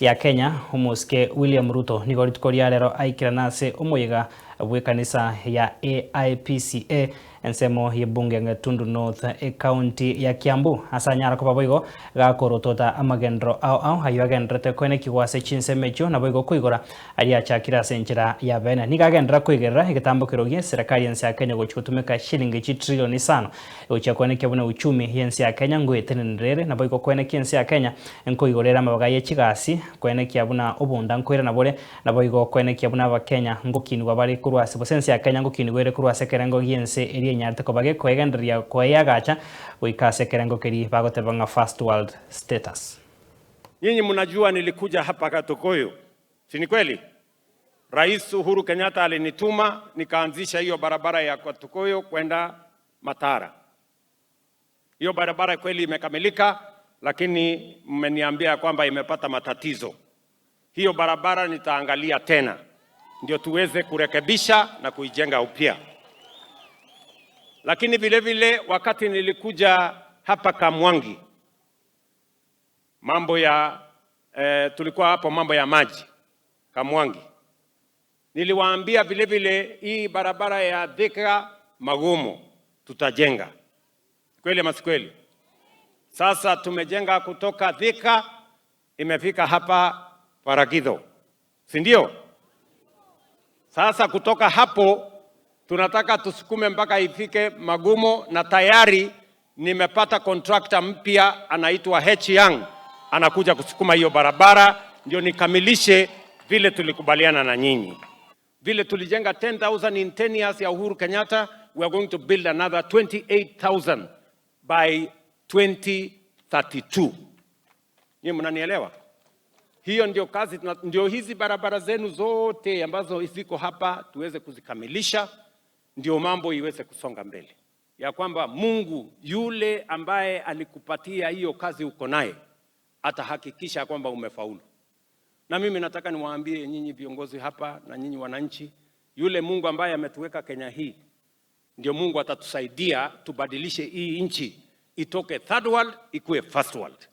Ya Kenya omosike William Ruto nigo rituko ria rero aikerana ase omoyega bw'ekanisa ya AIPCA ensemo y'ebunge ya Gatundu North ecounty ya Kiambu ase anyara koba boigo gakorotota amagenderero ao ao ayio agendererete koenekigwa ase chinsemo echio naboigo koigora aria achakire ase enchera ya bene. Nigo agenderera koigerera egetambokero gie serikali y'ense ya Kenya gochia gotumeka shilingi chitrillion isano gochia koenekia buna uchumi y'ense ya Kenya ngoetenenera ere naboigo koenekia ense ya Kenya nkoigora ere amabaga ye chigasi koenekia buna obonda nkoirana bore naboigo koenekia buna abakenya ngokinigwa bare korwa ase gose ense ya Kenya ngokinigwa ere korwa ase ekerengo gi'ense eria enyarete koba gekoegendereria koeagacha goika ase ekerengo keria bagoteba ng'a first world status. Nyinyi mnajua nilikuja hapa Katukuyu, si ni kweli? Rais Uhuru Kenyatta alinituma nikaanzisha hiyo barabara ya Katukuyu kwenda Matara. Hiyo barabara kweli imekamilika, lakini mmeniambia kwamba imepata matatizo. Hiyo barabara nitaangalia tena ndio tuweze kurekebisha na kuijenga upya. Lakini vile vile wakati nilikuja hapa Kamwangi, mambo ya tulikuwa hapo mambo ya maji Kamwangi, niliwaambia vile vile hii barabara ya Thika Magumo tutajenga. Kweli ama si kweli? Sasa tumejenga kutoka Thika imefika hapa Paragitho, si ndio? Sasa kutoka hapo tunataka tusukume mpaka ifike Magumo, na tayari nimepata contractor mpya anaitwa H Young, anakuja kusukuma hiyo barabara ndio nikamilishe vile tulikubaliana na nyinyi. Vile tulijenga 10,000 in 10 years ya Uhuru Kenyatta, we are going to build another 28,000 by 2032. Nyinyi mnanielewa? Hiyo ndio kazi, ndio hizi barabara zenu zote ambazo ziko hapa tuweze kuzikamilisha, ndio mambo iweze kusonga mbele, ya kwamba Mungu yule ambaye alikupatia hiyo kazi uko naye atahakikisha kwamba umefaulu. Na mimi nataka niwaambie nyinyi viongozi hapa na nyinyi wananchi, yule Mungu ambaye ametuweka Kenya hii ndio Mungu atatusaidia tubadilishe hii nchi itoke third world ikuwe first world.